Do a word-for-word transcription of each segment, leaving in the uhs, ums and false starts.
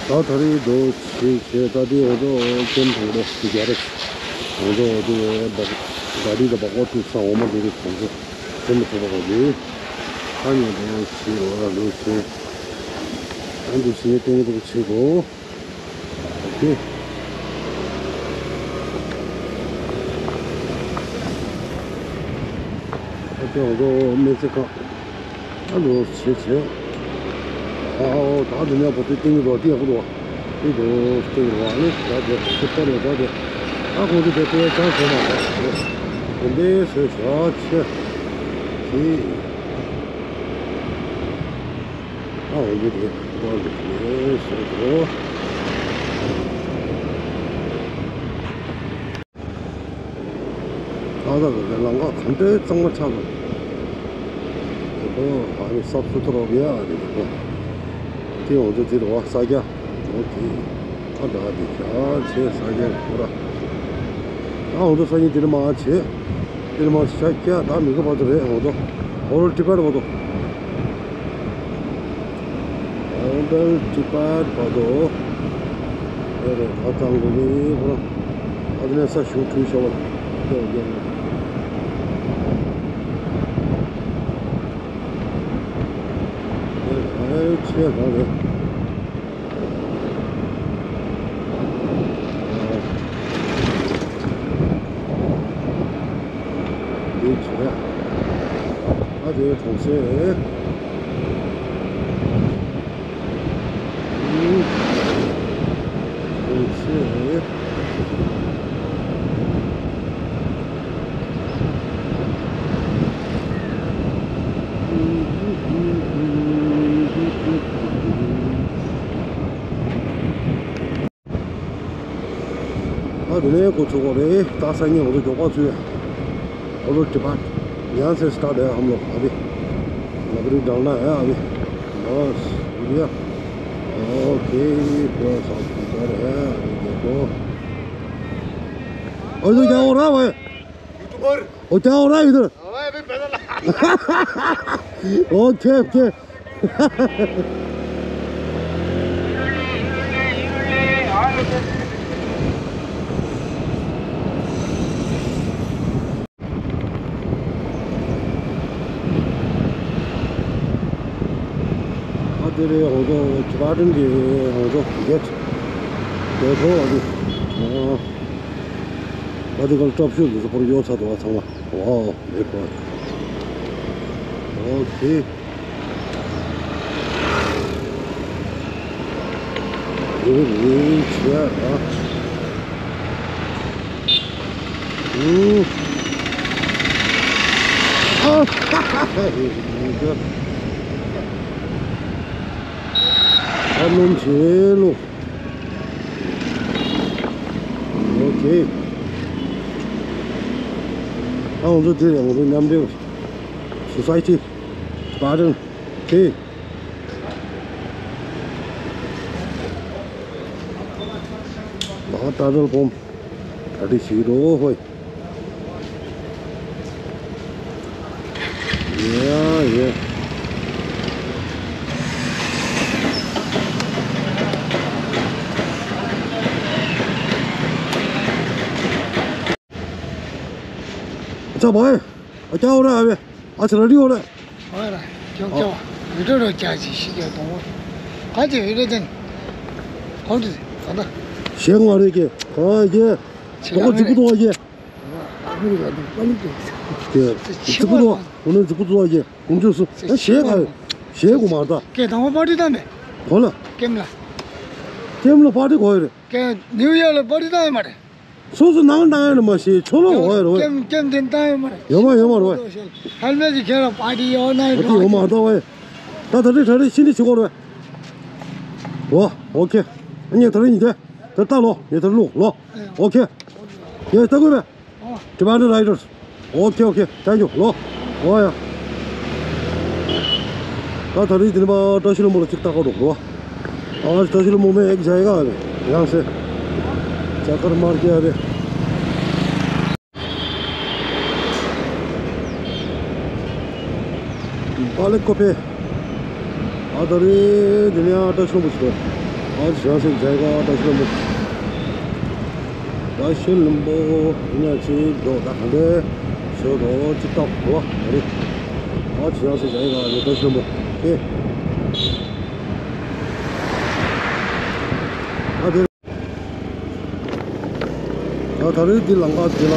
ད་ད་རེས་འགྲོ་བྱེད་བྱེད་ད་དེ་འོ་ཚོ་ཀེམ་དང་འགྲོ་རྒྱ་རེད། འོ་ཚོ་འོ་དེ་བ་ག་རི་དང་བག་བག་ཐུག་ས་འོ་མ་དེ་རེད། འོ་ཚོ་ཀེམ་ཐུག་པ་ག་དེ་ཁ་ཉོ་འགྲོ་བྱེད་རོ་ར་འགྲོ་བྱེད། ཨ་འདུ་བྱེད་ཏེང་ཏོག་བྱེད་དགོ། ཨོ་ཁེ། ཨ་ཅག་འོ་ཚོ་མེ་ཚེ་ཁ། ཨ་ལོ་བྱེད་བྱེད། ཨའོ་ད་འདི་ནས་བོ་དེ་ཏིང་གི་རོ་ཏི་ཡག་པོ་འདུག་བ། ཏི་རོ་ཏི་རོ་ཨ་ནི་ད་དེ་ཏི་པ་རེ་ད་དེ། ཨ་ཁོང་ཚོ་དེ་ཏི་ཡ་ཆང་བྱེད་མ་ད་དེ་འདི་བཟོས་བྱ་ཆེ། དེ། ཨ་འོ་དེ་དེ་པ་རེ་བཟོས་འགྲོ། ད་ལྟ་གི་ལམ་ཁ་ག་འདྲའི་གཙང་མ་ཆགས་འདུག་དེ་ཚོ་ཨ་ནི་སབ་སུ་ཐོར་བ་ཡ་རེད་དེ་ཚོ། དེ་འོ་ཚོ་དེ་རེད་བ་ས་སྐྱ། འོ་དེ་ཨ་འདྲ་དེ་ཁྱ་ཆེ་ས་སྐྱ་ཁོ་ར། ད་འོ་ཚོ་ས་ཉིན་དེ་ནི་མ་ཆེ། དེ་ནི་མ་ཆེ་ས་སྐྱ་ད་མི་ག་བར་དུ་རེད་འོ་ཚོ། ཨོ་རོ་ཏི་པར་བ་དོ། ཨོ་རོ་ཏི་པར་བ་དོ། ཨེ་རེད་ཨ་ཙང་གི་ནི་ཁོ་ར། ཨ་དེ་ནས་ས་ཞུ་ཁྲུས་ཤོག་བ་ལ། ཨེ་རེད་ཨེ་ཆེ་གང་རེད། འདི་བྱས། ཨ་དེ་གྲོང་གསེབ། གྲོང་གསེབ། ཨ་དེ་ནས་འགོ་ཚུགས་པ་རེད། ད་སང་ཉིན་འོ་ཚོ་མགྱོགས་པ་ཚུད། འོ་ཚོ་ཌི་པར་ཡང་སེ་སི་ཊར་ཊི་ཧམ་ལོ་ཨ་དེ། ལ་ཀ་རི་འགྲང་ན་ཨ་དེ། ལོས་ཡ། ཨོ་ཁེ་ལོས་ཨ་དེ་ཡ་རེད་གོ། འོ་ཚོ་རྒྱ་འོ་ར་བས། ཡུ་ཊུ་བར། འོ་རྒྱ་འོ་ར་ཡུ་ཊུ། ཨོ་ཁེ་ཁེ། ཨ་དེ་རེད་ཧོང་ཀོང་གི་ག་ཌེན་གྱི་ཧོང་ཀོང་གེ་ཊི་དེ་ཐོག་ཨ་དེ། ཨ་དེ་ག་ལ་ཊོབ་ཤོ་དེ་ཚོ་པོར་ཡོད་ཚར་འདུག་བ་ཚང་མ། ཝའོ་མེ་ཀོ། ཨོ་ཁེ། ཨུ། ཨུ། ཨ། ཨ་ནོམ་ཆེ་ལོ། ཨོ་ཁེ། ཨ་ང་ཚོ་དེ་རེད། ང་ཚོ་མཉམ་འབྲེལ་སོ་སའི་ཊི་པར་ཊི་ནར་ཁེ། ལ་ཏཱ་ཏལ་བོམ་གྲ་སྒྲིག་བྱེད་ཀྱི་འདུག་ཧོꯏ། ཡ་ཡ། ཨ་ཅག་བའི། ཨ་ཅག་འོ་ར་ཨ་བའི། ཨ་ཅག་ར་ལི་འོ་ར། འོ་ར། ཅོག་ཅོག་བི་ཌིའོ་རོ་ཅག་ཅིག་ཤི་ཅོག་དང་པོ། ཨ་ཅག་བི་ཌིའོ་ཅན། ཧོ་ཏི་ད་ད། ཞེ་ང་རེ་ཀེ། ཨ་ཀེ། ཏོག་ཙི་པུ་ཏོ་ཨ་ཀེ། ཨ་མི་རི་ཀ་དང་པ་ནི་ཀེ། ཀེ། ཙི་པུ་ཏོ། འོ་ན་ཙི་པུ་ཏོ་ཨ་ཀེ། ཀུན་ཅོ་སུ། ཨ་ཞེ་ག་ཞེ་གོ་མ་ད། ཀེ་དང་པོ་པར་ཊི་བཏང་མེད། གོ་ལ། ཀེམ་ལ། ཀེམ་ལ་པར་ཊི་གོ་ཡོད་རེད། ཀེ་ནིའུ་ཡོག་ལ་པར་ཊི་བཏང་ཡོད་མ་རེད། སོ་སོ་ནང་ནང་ཡང་མ་ཤེས་ཆོ་ལོ་འོ་ཡ་རོ། ཀེམ་ཀེམ་དེ་བཏང་ཡོད་མ་རེད། ཡོད་མ་ཡོད་མ་རོ། ཧལ་མེ་ཅིག་ཁྱེར་ར་པར་ཊི་ཡོད་ན་ཡོད་མ་རེད། ད་ད་རེ་ད་རེ་ཤི་ནི་ཆི་གོ་རོ། འོ་ཨོ་ཁེ། ཨ་ཉེ་ད་རེ་ཉི་དེ་ད་ལྟ་ལོ་ཉེ་ད་རེ་ལོ་ལོ། ཨོ་ཁེ། ཡེ་ད་གོ་བས། ཌི་པེན་ཌེན་རའི་ཌར། ཨོ་ཁེ་ཨོ་ཁེ། ཐེང་ཀྱུ་ལོ། འོ་ཡ། ད་ད་རེས་དེ་ནས་མ་བཀྲ་ཤིས་ལྷུན་པོ་ལ་ཅིག་ལྟ་ག་འགྲོ་རོ། ཨ་བཀྲ་ཤིས་ལྷུན་པོ་མེ་ཨེག་ཇའི་ག་རེད་ཡང་སེ། ཅ་ཀར་མར་ཀེ་རེད། བ་ལེ་ཀོ་པེ། ཨ་ད་རེས་དེ་ནས་ཨ་བཀྲ་ཤིས་ལྷུན་པོ་ཅིག་འགྲོ། ཨ་ཅི་ཡང་སེ་མཇལ་ག་བཀྲ་ཤིས་ལྷུན་པོ། བཀྲ་ཤིས་ལྷུན་པོ་ཉ་ཅི་འགྲོ་ད་ག་འདྲ་ཤོད་དོ་ཅི་ཏོག་གོ་རེད། ཨ་ཅི་ཡང་སེ་མཇལ་ག་ནི་བཀྲ་ཤིས་ལྷུན་པོ་ཁེ། ཨ་དེ། ད་ད་རེས་འདི་ལམ་ཁ་འདི་ལ་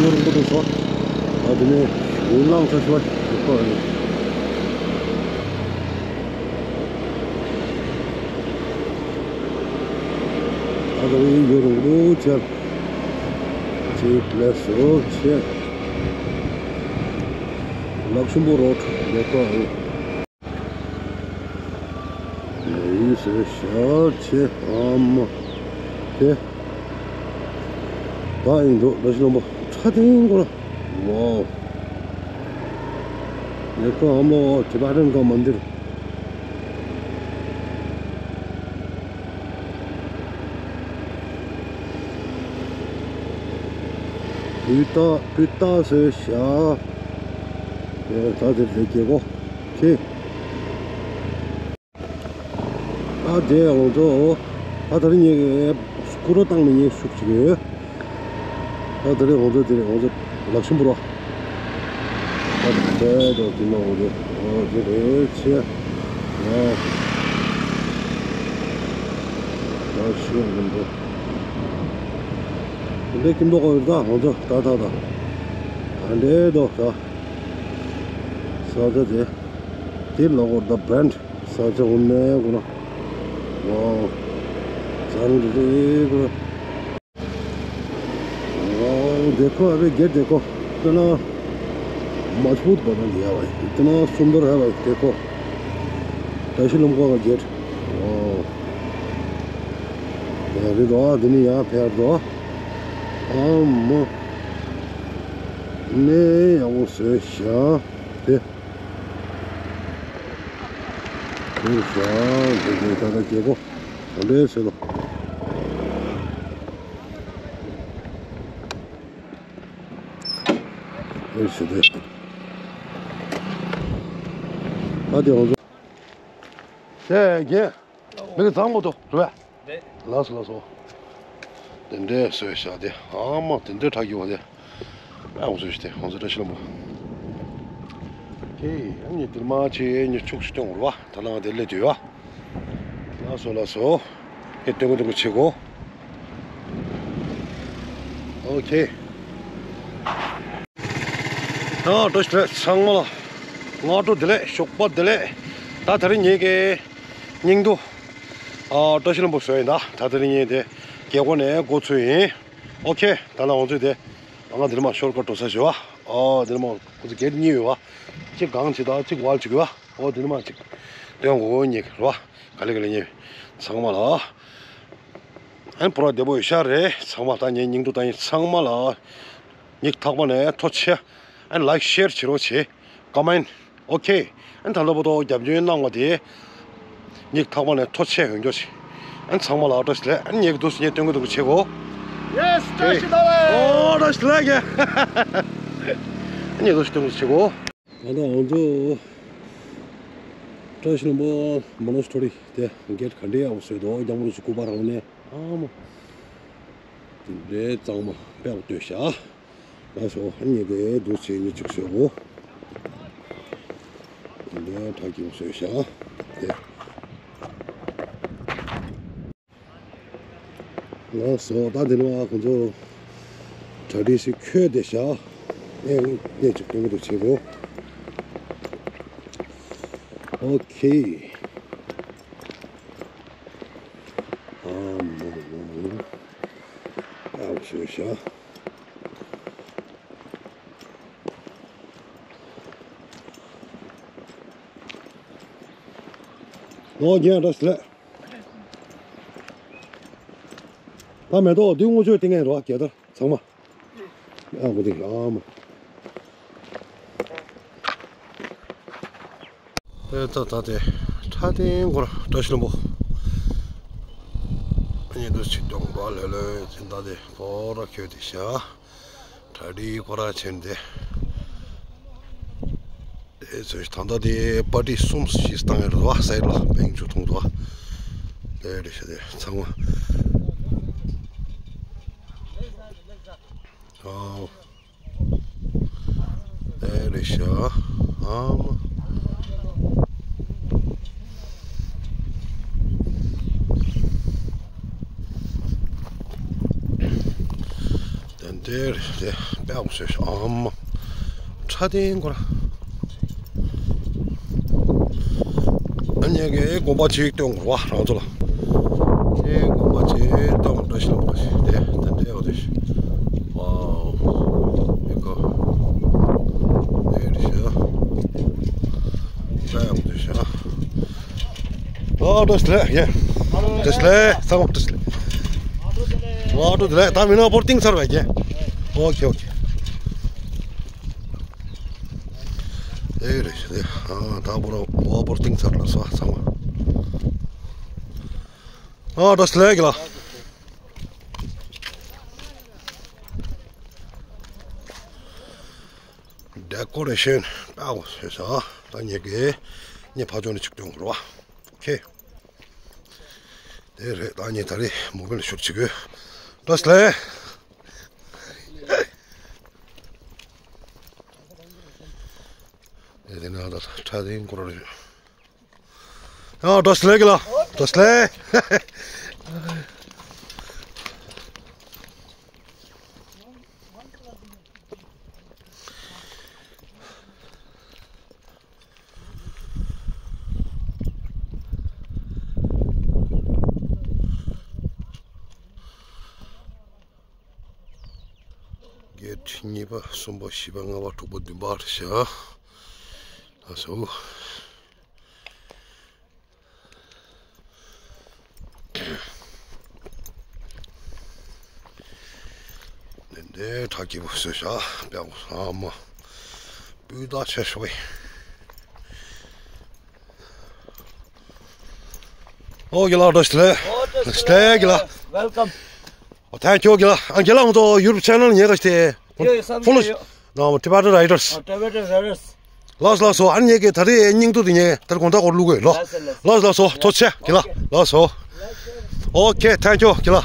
ཡུན་རིང་པོ་འདུག་སོ། ད་དེ་ནས་ཡུན་ལང་ཚ་ཤོས་ཡོད་པ་རེད། ད་ད་རེས་ཡུན་རིང་པོ་ཆར་ཅིག་ལས་སོ་ཆེ། ལག་ཤུམ་པོ་རོད་ཡོད་པ་རེད། ཡིན་ཟེར་ཤག་ཆེ་ཨ་མ། དེ། ད་ཡིན་འགྲོ་བཀྲ་ཤིས་ལྷུན་པོ་ཁྲ་ཐིང་གོ་ལ། ཝའོ། ཡེ་ཀོ་ཨ་མ་ཝའོ་ཊི་བེ་ཊན་ག་མན་དིར། བུ་ཏ་བུ་ཏ་ཟེར་ཤག་དེ་ད་དེ་རེད་རྒྱལ་སྒོ་ཁེ། ད་དེ་ང་ཚོ་ད་ད་རིང་ངས་སྐུ་རུ་བཏང་ནས་ངས་ཤུགས་ཅིག་ཡོད། ད་ད་རིང་ང་ཚོ་དེ་རིང་ང་ཚོ་ལག་ཤུམ་བུ་ར། ད་དེ་འདྲ་དེ་ནང་འོ་དེ་འོ་དེ་རེད་ཆེ། ཨོ། ད་ཤེས་མི་འདུག་དེ་འདྲའི་ཀིམ་ཏོག་ག་ཡོད་ད་ང་ཚོ་ད་ད་ད། ད་འདྲའི་དོ་ད། ས་ཆ་དེ། དེ་ལ་གོ་ད་བྷེན་ཌི། ས་ཆ་འོ་ནས་གོ་ན། ཝའོ། ཚང་རེ་གོ་ན། ཝའོ། देखो अबे गेट देखो। इतना मजबूत बना दिया भाई, इतना सुंदर है भाई, देखो। བཀྲ་ཤིས་ལྷུན་པོ་ག་གེ་ཊི། ཝའོ། དེ་རེད་དོ། འདི་ནི་ཡང་ཕེབས་དོ། ཨ་མ། ནས་ཡག་པོ་བཟོས་ཤག་དེ། ཁྱོད་ཤ་འདི་འདི་ད་ལྟ་རྒྱལ་སྒོ་ག་འདྲས་ཟེར་ལོ། ཨེ་ཟེར་དེ། ཨ་དེ་ཧོ་ཟོ། དེ་རྒན། མི་གི་གཙང་མོ་དོ་རུ་བས། རེད། ལགས་སོ་ལགས་སོ། དེ་འདྲས་བཟོས་བཞག་དེ་ཨ་མ་དེ་འདྲས་གྲགས་ཀྱི་བ་དེ། ཨ་འོ་བཟོས་ཤི་དེ་འོ་བཟོས་བཀྲ་ཤིས་ལྷུན་པོ། ཁྱེད་ཨ་ནི་དེར་མ་ཆེ་ཉི་ཆུག་ཤི་སྟོན་འོར་བ་ད་ལང་དེ་ལས་དུས་བ། ལགས་སོ་ལགས་སོ། ཁྱེད་སྟོན་གོ་སྟོན་གོ་ཆེ་གོ། ཨོ་ཁེ། ཨ་བཀྲ་ཤིས་བདེ་ལེགས་ཚང་མ་ལ། སྔ་དྲོ་བདེ་ལེགས་ཞོགས་པ་བདེ་ལེགས། ད་དེ་རིང་ངེད་ཀྱི་སྙིང་སྡུག་ཨ་བཀྲ་ཤིས་ལྷུན་པོ་བཟོས་ཡིན་ད། ད་དེ་རིང་ངེད་དེ་རྒྱལ་སྒོ་ནས་འགོ་ཚུགས་ཡིན། ཨོ་ཁེ། ད་ལ་འོང་ཚུལ་དེ། ང་འདིར་མ་ཤོར་ཀ་འགྲོ་ས་ཞུ་བ། ཨོ་འདིར་མ་ཁོ་ཚོ་གེ་ཊི་གཉིས་ཡོད་བ། གཅིག་གང་ཅིག་དང་གཅིག་ཝལ་ཅིག་ཡོད་བ། ཨོ་འདིར་མ་གཅིག་སྟོན་དགོས་གོ་གཉིས་རེད་བ། ག་ལེ་ག་ལེ་གཉིས། ཚང་མ་ལ། ཨན་པུ་ར་བདེ་པོ་ཡོད་ཤག་རེད་ཚང་མ། ད་ངའི་སྙིང་སྡུག་ད་ཡིན་ཚང་མ་ལ། ཉིག་ཐག་པ་ནས་ཐོ་ཆེ། ཨན་ལའིཀ་ཤེར་བྱེད་རོགས་བྱེད། ཀ་མེན། ཨོ་ཁེ། ཨན་ད་ལྟ་བར་དུ་རྒྱབ་སྐྱོར་གནང་བ་དེ། ཉིག་ཐག་པ་ནས་ཐོ་ཆེ་ཡོང་རྒྱུ་བྱེད། ཨན་ཚང་མ་ལ་བཀྲ་ཤིས་བདེ་ལེགས། ཨན་ངས་འདུག་སེ་ངས་སྟོན་གི་འདུག་གི་བྱེད་གོ། ཡེ་སི་བཀྲ་ཤིས་བདེ་ལེགས། ཨོ་བཀྲ་ཤིས་བདེ་ལེགས་ཀྱི། ཨན་ངས་འདུག་སེ་སྟོན་གི་བྱེད་གོ། ད་ལྟ་ང་ཚོ་བཀྲ་ཤིས་ལྷུན་པོ་མོ་ནེ་སི་ཊོ་རི་དེ་གེ་ཊི་ག་འདྲའི་ཡག་པོ་བཟོས་འདུག་རྒྱ་མོ་རུ་ཞིག་སྐུ་པར་རང་ནས་ཨ་མ། དེ་འདྲའི་གཙང་མ་དཔེ་ཡག་པོ་བཏོད་ཤག་ལགས་སོ། ཨ་ནི་དེ་འདུག་སེ་ཉི་ཆུག་བཟོས་གོ། དེ་འདྲའི་གྲ་རྒྱས་པོ་བཟོས་ཤག་དེ། ལགས་སོ། ད་འདི་ནང་ཁོང་ཚོ་གྲ་སྒྲིག་ཞིག་འཁོད་བསྡད་ཤག་ཨེ་ངས་ཅིག་སྟོན་གི་འདུག་བྱེད་གོ། ཨོ་ཁེ། ཨ་མ་ཨ་བཟོས་ཤག་ལོ་རྒན་ར་སི་ལེ། ད་མེ་ཏོག་འདི་སྔོ་ཆོས་སྟེང་ངེ་རོ་རྒྱལ་དར་ཚང་མ། ཨ་གོ་དེ་ཨ་མ། ཨེ་ད་ད་དེ་ཁྲ་ཏིང་སྐོར་བཀྲ་ཤིས་ལྷུན་པོ། ཨ་ནི་འདུ་ཆི་སྟོང་པ་ལོས་ལོས་ཅི་ད་དེ་སྐོར་ར་ཁྱོད་དེ་ཤ། གྲ་སྒྲིག་ཁོ་ར་བྱས་ཏེ། དེ་ཚོས་ད་ལྟ་དེ་པར་ཊི་གསུམ་ཞིག་བཏང་ཡོད་རེད་བ། སའི་ཌི་ལ་བེང་ཆུ་འཐུང་འདུག་བ། དེ་རེད་ཤག་དེ་ཚང་མ། ཨོ། དེ་རེད་ཤག་ཨ་མ། དེ་འདྲ་རེད་དེ། དཔེ་ཡག་པོ་བཟོས་ཤག་ཨ་མ། ཁྲ་ལྡན་ཁོ་ར། ཨ་མྱེས་ཀྱིས་དགོན་པ་ཅིག་སྟོན་དགོས་པ་རང་ཚོ་ལ། ཁྱེད་དགོན་པ་ཅིག་སྟོན་དགོས་བཀྲ་ཤིས་ལྷུན་པོ་ཞིག་དེ་དེ་འདྲ་ཡོད་དེ་ཤག་ཝའོ། མི་ཁོ། དེ་རེད་ཤག་དཔེ་ཡག་པོ་བཟོས་ཤག་ཨོ། བཀྲ་ཤིས་བདེ་ལེགས། ཡེ། བཀྲ་ཤིས་བདེ་ལེགས། ཚང་མ་བཀྲ་ཤིས་བདེ་ལེགས། ཨོ། བཀྲ་ཤིས་བདེ་ལེགས། ད་མི་ནག་པོར་ཏིང་ཚར་བས་ཀྱེ། ཨོ་ཁེ་ཨོ་ཁེ། ཨེ་རེད་ཤག་ཨ་ད་པོ་ར་ཨོ་པོར་ཏིང་ཚར་ལ་སོ་ཚང་མ། ཨོ། བཀྲ་ཤིས་བདེ་ལེགས་ལགས། ཌེ་ཀོ་རེ་ཤན་དཔེ་ཡག་པོ་བཟོས་ཤག་ད་ངེད་ཀྱིས་ངའི་ཕ་ཇོ་ནི་ཆིག་སྟོན་དགོས་རེད་པ། ཨོ་ཁེ། དེ་རེད། ད་ངས་ད་རེས་མོ་བེལ་ཤུཊ་བྱེད་དགོས། བཀྲ་ཤིས་བདེ་ལེགས། དེ་དེ་ན་ད་ཁྲ་ལྡན་ཁོ་ར་རེད། ཨ། བཀྲ་ཤིས་བདེ་ལེགས་ལགས། བཀྲ་ཤིས་བདེ་ལེགས། གེ་ཊི་གཉིས་པ། གསུམ་པ། བཞི་པ། ལྔ་པ། དྲུག་པ། བདུན་པ་རེད་ཤག་ཨ་སོ། དེ་འདྲའི་བྲག་སྐྱིད་པོ་བཟོས་ཤག་དཔེ་ཡག་པོ། ཨ་མ། སྤུས་དག་ཆེ་ཤོས། ཨོ་དགེ་ལགས། བཀྲ་ཤིས་བདེ་ལེགས། ཨོ། བཀྲ་ཤིས་བདེ་ལེགས། དགེ་ལགས། Welcome. ཨོ། Thank you དགེ་ལགས། ཨ། དགེ་ལགས་ང་ཚོ་ཡུ་ཊུབ་ཆེ་ནལ་ཉེ་ག་ཤི་ཏེ། ཡོད་ཡོད། བསམ་ཕོ་ལོ་ཡོད། ནང་ཊི་བེ་ཊན་རའི་ཌར། ཨ། ཊི་བེ་ཊན་རའི་ཌར། ལགས་སོ་ལགས་སོ། ཨ་ནི་ངེད་ཀྱིས་ད་རེས་སྙིང་སྡུག་དེ་ངས་ད་རེས་དགོང་དག་སྐོར་བླུག་གི་ཡོད་ལོ། ལགས་སོ་ལགས་སོ། ལགས་སོ། ཐུགས་རྗེ་ཆེ་དགེ་ལགས། ལགས་སོ། ཨོ་ཁེ། Thank you དགེ་ལགས།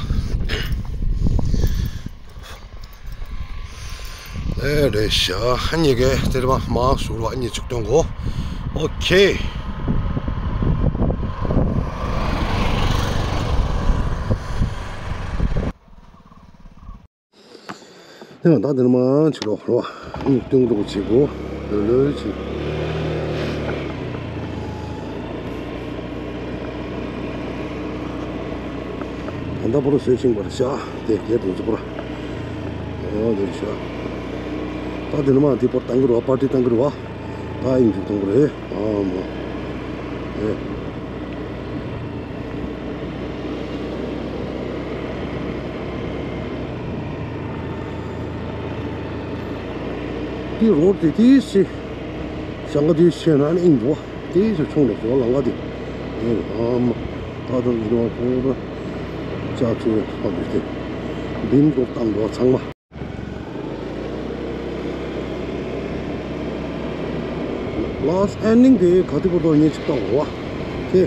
ཨེ་རེད་ཤག་ཨ་ནི་ངེད་ཀྱིས་དེ་རིང་མ་ཟུར་བ་ཨ་ནི་ཆིག་སྟོན་དགོས། ཨོ་ཁེ། ཡང་ད་འདིར་མ་ཕྱི་ལོགས་རོ། སྟོན་རོགས་བྱེད་དགོས། ལོས་ལོས་བྱེད། ད་ལྟ་པོ་རོ་བཟོས་ཕྱིན་པར་བཞག་དེ་སྒེར་དུ་འཛུགས་པར། ཨོ་དེར་བཞག་ད་འདིར་མ་འདི་པོར་བཏང་གི་རོ། པར་ཊི་བཏང་གི་རོ། ད་ཨིན་འཛུགས་གཏོང་གི་རེད། ཨ་མ། ཨེ། དེ་རོ་དེ་དེ་སི། ཞང་ག་དེ་ཤེས་ན་ནི་ཨིན་འགྲོ། དེ་ཚོ་ཆུང་ལ་ཞོ་ལང་ག་དེ། ཨེ་ཨ་མ། ད་དུང་འདི་ནང་ཁོང་ར། ཅག་ཚོས་ཧ་དེ་དེ། བིམ་འགྲོ་བཏང་འགྲོ་ཚང་མ། ལཱསི་ཨེན་ཌིང་དེ་ག་དུས་བར་དུ་ངས་ཅིག་བཏང་བ། ཁེ།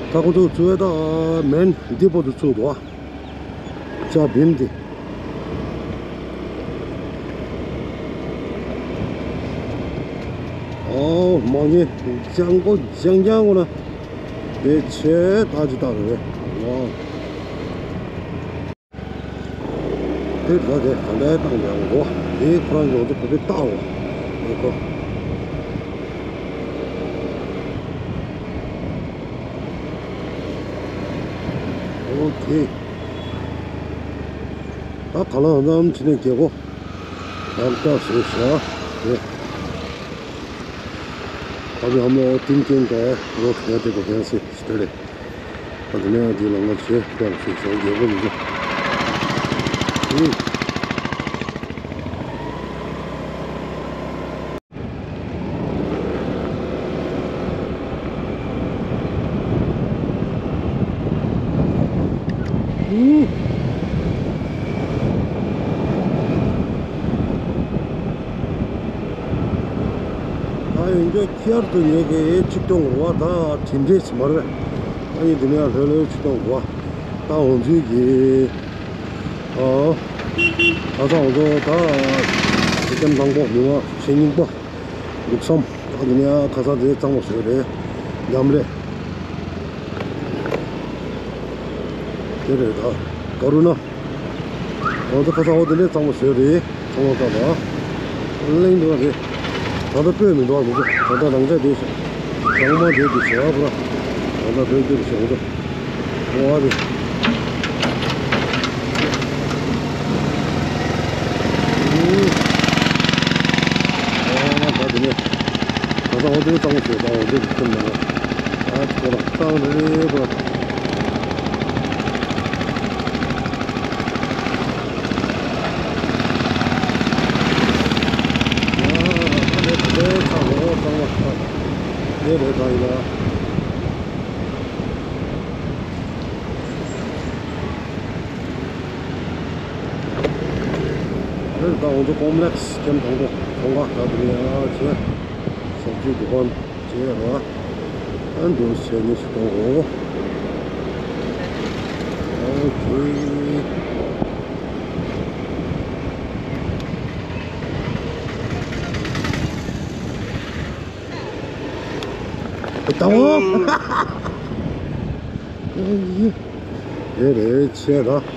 ད་ཁོ་ཚོ་ཚོས་ད་མེན་འདི་བར་དུ་ཚུགས་འདུག་བ། ཅག་བིམ་དེ། ཨོ་མ་ངེས་ལྗང་གོ་ལྗང་ལྗང་གོ་ན། དེ་ཆེ་ད་ཅི་ད་རེད། ཨོ། དེ་ལ་དེ་ག་འདྲའི་བཏང་ཡང་གོ། དེ་ཁོ་རང་ཡོང་དུ་བུ་དེ་བཏང་བ། དེ་གོ། ཨོ་ཁེ། ད་ག་ལ་ནམ་ཕྱི་ནས་རྒྱལ་གོ། ད་ལྟ་བཟོས་བཞག་དེ། ཨ་ནི་ཨ་མ་ཏིང་ཏིང་ག་རོགས་ཁྱེར་དེ་གོ་ཕན་སྲིད་སྟེ་རེད། ད་དེ་ནས་འདི་ལ་ང་ཚོས་ཀྱང་ཞིག་བཟོ་རྒྱུ་མི་འདུག་ཡིན་རྒྱུ་ཁྱེར་དུ་ཉེ་གི་ཆིག་སྟོང་རུ་བ་ད་དྲིན་འདྲེས་མ་རེད། ཨ་ནི་དེ་ནས་ལྷོད་ལྷོད་ཆིག་སྟོང་རུ་བ་ད་འོང་ཚུལ་གྱི། ཨོ། ཁ་སང་འོང་ཚོ་ད་དེ་ཀྱང་དང་པོ་མི་བ་ཤེས་སྙིང་པོ། འདུག་བསམ། ད་དེ་ནས་ཁ་སང་དེ་གཙང་མ་བཟོས་རེད། ཉམས་རེད། དེ་རེད་ད། ག་རུ་ན། ང་ཚོ་ཁ་སང་འོ་དེ་ནས་གཙང་མ་བཟོས་རེད། གཙང་མ་བཏང་ད། གླེང་འདུག་རེད། ད་ལྟ་སྤོས་མི་འདུག་མི་འདུག་ད་ལྟ་རང་ཚད་དེ་ཞིག་གཙང་མ་དེ་དེ་ཞེ་བ་པོ་ར། ད་ལྟ་སྤོས་སྐྱོ་རེ་ཞེ་བ་འདུག་ཨོ་ཨ་རེད། ཨོ་ད་དེ་ནས། ད་ལྟ་འོ་དེ་གཙང་མ་བཟོས་ད་འོ་དེ་ཁྱིམ་ནང་ལ། ཨ་ཁོ་ར་གཙང་རེད་པ། ཨ་ཨ་ནི་ད་ལྟའི་ཚང་མ་གཙང་མ་ད་དེ་རེད་ད་ཡིན་ན། དེར་ད་འོ་ཚོ་ཀོམ་ལེགས་ཁྱིམ་དང་པོ་ཚོང་པ་ད་དུ་ཡ་ཆེ། ཟབ་ཆོས་འདུ་ཁང་ཆེ་ར། ཨ་འདུ་བྱས་ནས་སུ་གཏོང་འོ། ཨོ་ཁེ། ད་འོ། དེ་རེད་ཆེ་ར།